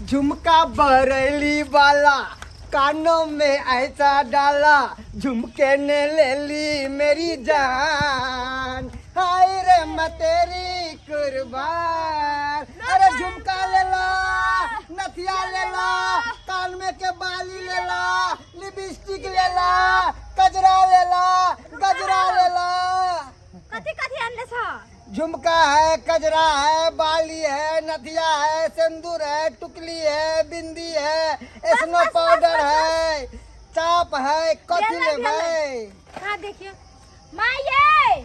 झुमका बरेली वाला कानों में ऐसा डाला, झुमके ने ले ली मेरी जान, हाय रे मैं तेरी कुर्बान। अरे झुमका ले ला, नथिया ले ला, कान में के बाली ले ला, लिपस्टिक ले ला, कजरा ले ला, गजरा ले ला। कथी कथी आनले छ? झुमका है, कजरा है, बाली है, नथिया है, सिंदूर है, टुकली है, बिंदी है, स्नो पाउडर है, चाप है, कथी भेलै, लेबै? कहाँ देखियो माये।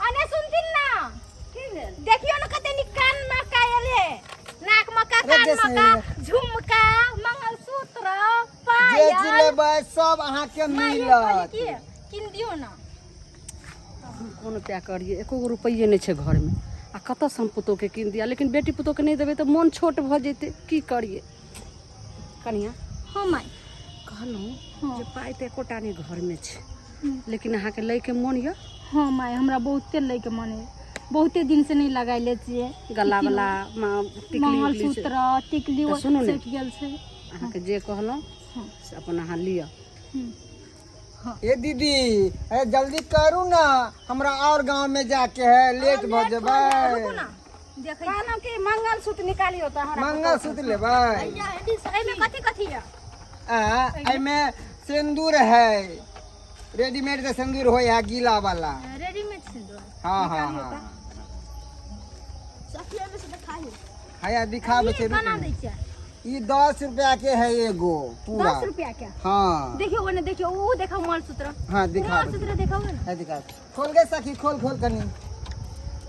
अने सुनथिन ना, देखियो न कते नीक कान में कायल है, नाक में का, अरे कान जैसे में का झुमका, मंगलसूत्र, जे चीज पायल। लेबै सब अहाँके माये कहली मिलत। की किन दियो न। हम कोन उपाय करियै? एको गो रुपैए नहि छै घरमे, आ कतऽसँ हम पुतोहके कीन दिअ? लेकिन बेटी पुतोहके नहि देबै तऽ मोन छोट भऽ जेतै। की करियै कनिया? हाँ माय। कहलहुँ हाँ। जे पाइ तऽ एकोटा नहि घरमे छै, लेकिन अहाँके लैके मोन यऽ? हाँ माय, हमरा बहुते लैके मन है, बहुते दिन से नहीं लगाइले छियै। गलावला टिकली उकली छै। मंगलसूत्र, टिकली। तऽ सुनू ने। सटि गेल छै। अहाँके जे कहलहुँ हाँ। से अपन अहाँ लिअ। ए दीदी, अरे जल्दी करू ना, हमरा और गांव में जाके है, लेट भ जेबै। रुकू ना, देखै छी। कहलहुँ कि मंगलसूत्र निकालियौ तऽ हमरा। मंगलसूत्र लेबै? एहिमे कथी कथी यऽ? आ, एहिमे सिंदूर है, रेडीमेड के सिंदूर होय है, गीला वाला। रेडीमेड सिंदूर? हाँ हाँ हाँ। हैया दिखाबै छै, केना रुकू। दै छियै? ई 10 रुपया के है एगो पूरा। 10 रुपया के? हाँ। देखियो ओने, देखियो, ऊ देखो मंगलसूत्र। हाँ, दिखाबै। मंगलसूत्र देखो ने। है, दिखा। खोल गे सखी, खोल खोल कनी,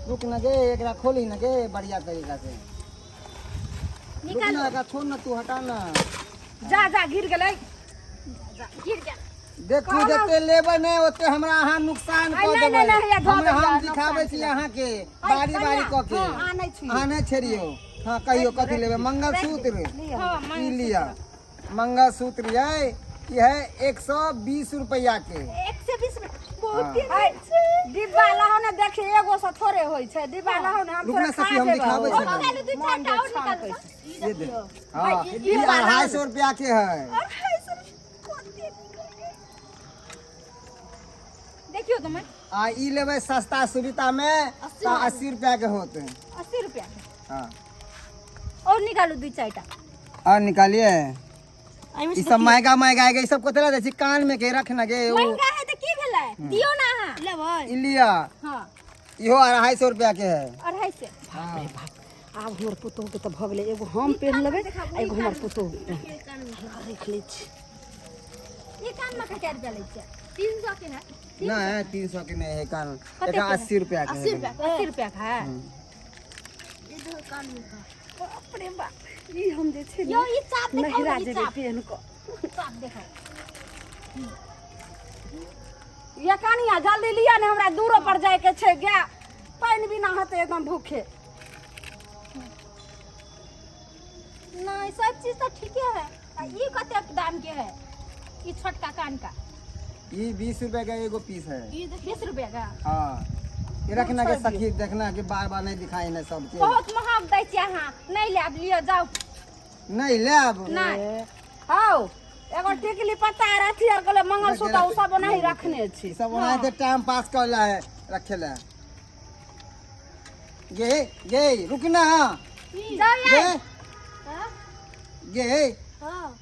रुक न गे, एकरा खोली न गे बढ़िया तरीका से, रुक। निकाल। ना, एकरा छोड़ ना, तू हटा ना। जा जा, गिर गेलै। गिर गेल। देखू, जते लेबै नहि ओते हमरा अहाँ नुकसान कऽ नहि, देबै। नहि, नहि, हैया धऽ हमरा देबै, हम नुकसान दिखाबै छी अहाँके बारी बारी कऽ के। अहाँ नहि छुइयौ। अहाँ नहि छेड़ियौ। हाँ, कहियौ, कथी लेबै? मंगलसूत्र? हाँ। ई लिअ, मंगलसूत्र यै, ई है 120 रुपैआ के। 120 बहुत है, डिब्बा लहो ने, देखी, एगो से थोड़े होइ छै। डिब्बा लहो ने, हम रुक ना थोड़े खा सखी, हम जेबै। दिखाबै छी ने। निकालू, दू चारि टा और निकालू तऽ। ये देख, हाँ, ई 250 रुपया के है। देखियो तो मैं। आ ई लेबै सस्ता सुविधा में तऽ 80 रुपया के होत। 80 रुपया के? हाँ। और निकालू दू चारि टा। और निकालिए। ई सब महंगा महंगा है, ई सब कथी लै दै छी? कान में के रख न गे ओ। महंगा है तऽ की भेलै? दियौ ना अहाँ। ई लिअ। हाँ। इहो 250 रुपया के है। 250? हाँ। आब हमर पुतोहके तऽ भऽ गेलै। एगो हम पेन्ह लेबै आ एगो हमर पुतोह पेन्हतै। राखि लै छी। ई कान में कते रुपया लै छियै? 300 के है? नहीं, 300 के नहीं है कान। कते एकरा के है? 80 रुपया के है। 80 रुपया का है? बाप रे बाप, ई हम जे छै यो ई चाप देखाउ। नहिरा ई जेबै चाप पेन्ह कऽ। चाप देखाउ। ये कनिया, जल्दी लिअ ने, हमरा दूरो पर जाइके छै। गाय पानि बिना हेतै एकदम भूखे। नहीं, सब चीज तो ठीके है। आ ई कते दाम के है, ई छोटका कान का? ई 20 रुपया का एगो पीस है। 20 रुपया का? हाँ, ये रखना के सखी, देखना कि बार बार नहीं दिखाई ना सबके। बहुत महग दै छियै अहाँ। नहीं लेब, लिअ जाउ। नहीं लेब? नहीं। हौ, एगो टिकली पत्ता आर अथी आर कहले मंगलसूत्र, ओ सब ओनाही रखने छी। ई सब ओनाहिते टाइम पास कर ला है, रखे ला। गे गे, रुक ना। जाउ। गे। यार। गे,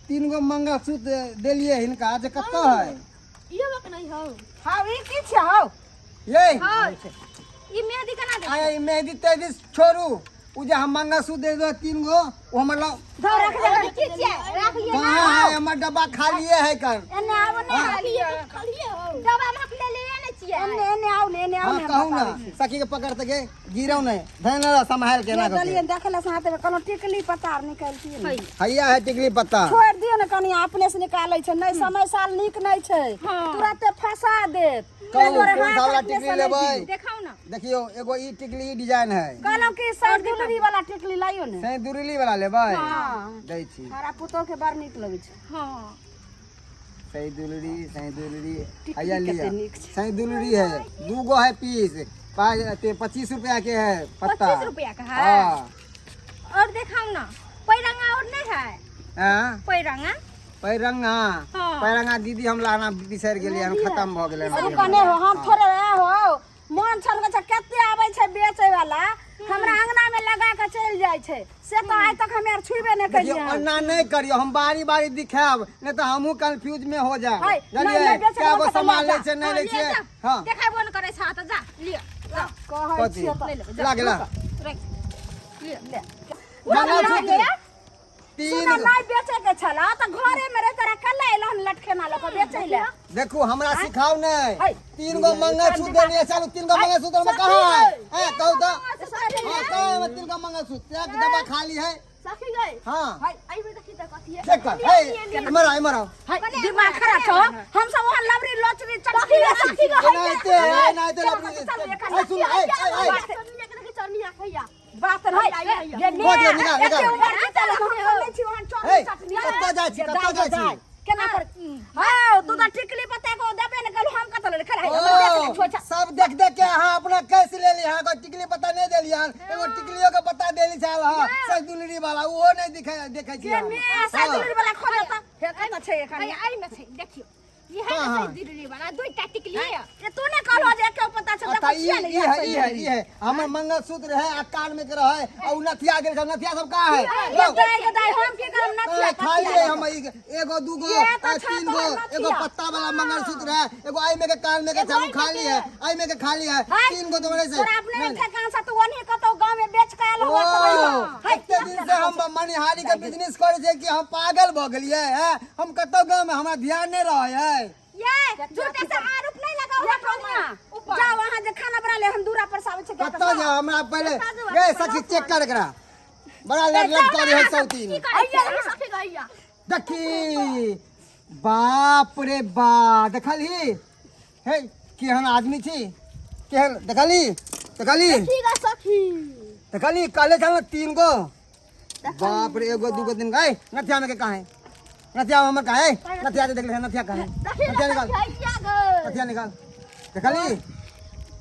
तीन गो मंगलसूत्र देलिए हिनका जे कतऽ है? हौ, ई की छै हौ? ये। हाँ, ई मेहंदी केना दै? आया, ई मेहंदी तेहदी छोड़ू, उ जे हम मंगलसूत्र दे दो तीन गो, ओ हमर लाओ। धौ, रख दे। की छियै? राख लिअ। कहाँ है? हमर डब्बा खालिए है कर। एने आबो ने। डब्बा में ले ले ने छियै। एने एने आउ ने, एने आउ हाँ ने। कहू ना, सखी के पकड़ के गिरौ नहीं, धैन ना, संभाल के ना। देलियै देखले से हाथ में कोनो टिकली पत्ता आर निकालतियै ने। हैया है टिकली पत्ता। छोड़ि दियौ ने कनि, अपने से निकालै छै। नहि, समय साल नीक नहि छै, तुरते फंसा देत। कहू, ताहि दुआरे कोन हाथ सा वाला अपने टिकली से नहि लेबै? दियौ। देखाउ ना। देखियौ, एगो ई टिकली, ई डिजाइन है। कहलहुँ कि सर दुलरी वाला टिकली लाइयो ने। सही दुरुली वाला लेबै? हाँ। दै छी। हमरा पुतोह के बड़ नीक लगै छै। हाँ। सही दुलरी, सही दुलरी। टिकली हैया कते लिया। नीक छै। सही दुलरी है, दू गो है पीस, पाँच 25 रुपया के है पत्ता। 25 रुपया का है? हाँ। और देखाउ ना पैरंगा और नहीं है। हैं? पैरंगा। पैरंगा। हाँ। पैरंगा दीदी हम लाना बिसरि गेलियै हन, खत्म भऽ गेलै सब कने हो हम थोड़े रहे हो मन छल के कते आबै छै बेचै वाला हमरा अंगना में लगा के चलि जाइ छै से तऽ आइ तक हमे आर छुबे नहि देखियौ केलियै हन। ओना नहि करियौ, हम बारी बारी दिखायब, नहि तऽ हमहूँ कंफ्यूज में हो जायब। है, नहि, जानलियै? नहि बेचै कए गो लए तऽ सामान लए लै जा। छै नहि लै लिअ छियै। जा। हँ। देखाबो नहि करै छह तऽ जा लिअ जाओ। कहै कथी? छियै तऽ ला गेला। राखि लिअ। ले। मंगलसूत्र। ले। तीन सुन गो। नहि बेचै के छला तऽ घरे में रह तोरा कल्ला एलहन लटखेना लऽ कऽ बेचै ले। देखू हमरा सिखाउ नहि। है। तीन गो मंगलसूत्र देलियै, चलू तीन गो मंगलसूत्र में कहाँ है? हैं, कहू तऽ। हाँ, कहाँ है तीन गो मंगलसूत्र? एक डब्बा खाली है। सखी गई। हाँ। है एहिमे देखी तऽ कथी है। चेक कर। हे, इम्हर आओ, इम्हर आओ। है, दिमाग खराब छौ, हम सब वहाँ लबरी लोचरी चटनी सखी गई। एनाहिते है, एनाहिते लबरी। है, सुन, है, है, है। बात नहीं ये खोज ले, निकाल, निकाल। एते उमर बीतल हम सब नहि छी वहाँ चटनी हे, चटनी। कतऽ जाइ छी, कतऽ जाइ छी? केना कर हां तू तऽ टिकली पता को देबे ने कलु हम कतऽ ले खेला ओ, सब देख देख के अहाँ अपना कैसे ले ली अहाँ टिकली पता नहीं देली हन, एगो टिकलियो के पता देली छल हँ सैदुलरी वाला ओहो नहीं दिखे देखे छी हम। मे सैदुलरी वाला खोजत हे कतऽ छै एखन? है एहिमे छै देखियौ। ई है कहाँ? ने सैदुलरी वाला दुइटा टिकली। ये तू ने कहलो जे एके पता छै अच्छा देखो ई छियै ने ई है ई है ई है हमर मंगलसूत्र है आ कान में के रहे आ उ नथिया गेल छै, नथिया सब कहाँ है? ये लाउ। दाइ के दाइ हम की करब नथिया? ए, खाली है हम ई एगो दूगो ये तो आ, छह तीन गो तोहर नथिया। एगो पत्ता वाला मंगलसूत्र है, एगो आई में के कान में के चालू खाली है, आई में के खाली है, है। तीन गो तुम्हारे से। तोरा अपने नहीं। ठेकान से तू ओनही कतौ गांव में बेच के आयल ओ, हुआ तो है। एते दिन से हम मनिहारी के बिजनेस करे छियै कि हम पागल भऽ गेलियै है? हम कतौ गाँव में हमरा ध्यान नहीं रहे है। ये झूठे से आरोप नहीं लगाओ ये हम कनिया, ऊपर। जाओ अहाँ जे खाना बना ले हम दूरा पर से आबै छै। कतौ जा हमरा पहले गे सखी चेक कर एकरा, बड़ा लड़ लड़ करे है सौतीन। की करै छियै सखी गैया? देखी बाप रे बा, देखलही हे केहन आदमी छी केहन, देखलही देखलही ठीक है सखी। देखलही कहले छल ने तीन गो, बाप रे एगो दूगो दिन गए। नथिया में के कहाँ है नथिया हमर? कहाँ है नथिया? दे देखले नथिया कहाँ है? देखी नथिया निकाल। हैया गई। नथिया निकाल। देखलही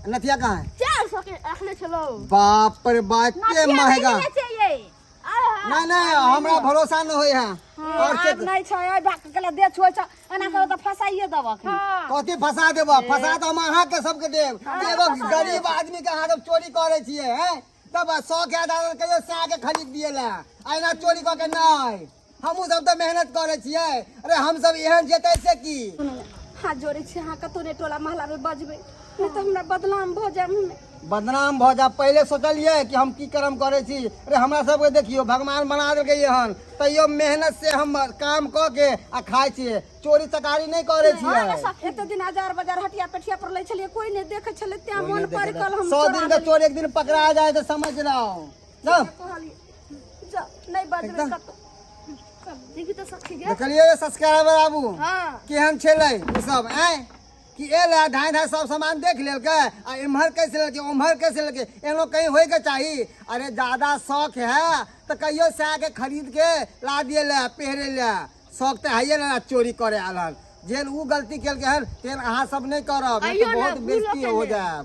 नथिया कहाँ है? 400 के रखले छलो। बाप रे बाप के महंगा चाहिए। नहीं नहीं हमरा भरोसा न होय है और आब चेक। नहि छै एहि बात के दे छुए छै एना करो तऽ फसाइए देबक। कथी फंसा देब? फंसा तऽ हम अहाँके सबके देब। एगो गरीब आदमी के अहाँ सब चोरी करै छियै हैं, तब 100 के आधार कहियो 100 के खरीद दिए ला, एना चोरी कऽ के नहि। हमहूँ सब तऽ मेहनत करै छियै। अरे हम सब एहन जेतै से की? हाथ जोड़ै छी अहाँ, कतौ नहि टोला मोहल्ला मे बजबै, नहि तऽ हमरा बदनाम भऽ जायब हमे। बदनाम भऽ जायब? पहिले सोचलियै कि हम की कर्म करै छी? अरे हमरा सबके देखियौ भगवान बना देलकै एहन, तैयो मेहनत से हम काम कऽ के आ खाइ छियै, चोरी चकारी नहि करै छियै। एते दिन हजार बाजार हटिया पेठिया पर लै छलियै, कोई नहि देखै छलै, तें मोन पड़ि गेल हम 100 दिन के चोर एक दिन पकड़ा जाए तऽ समझ रहो ना। कहलियै जा नहि बजबै एकदम। कतौ। देखी तऽ सखी गे। देखलियै सब्सक्राइबर बाबू? हाँ। केहन छलै ओ सब आँय कि एल आ ढाई ढाई सब सामान देख लेलकै आ इम्हर कैसे लेलकै उम्हर कैसे लेलकै, एनो कहीं होय के चाही। अरे ज्यादा शौक है तऽ कहियो सए के खरीद के ला दिए ले पहिरे ले, शौक तऽ है ने। चोरी करे आयल हन जेहन उ गलती केलकै हन तेहन अहाँ सब नहि करब, नहीं तऽ अइयो ने, बहुत भूलो बेइज्जती हो केने। जायब।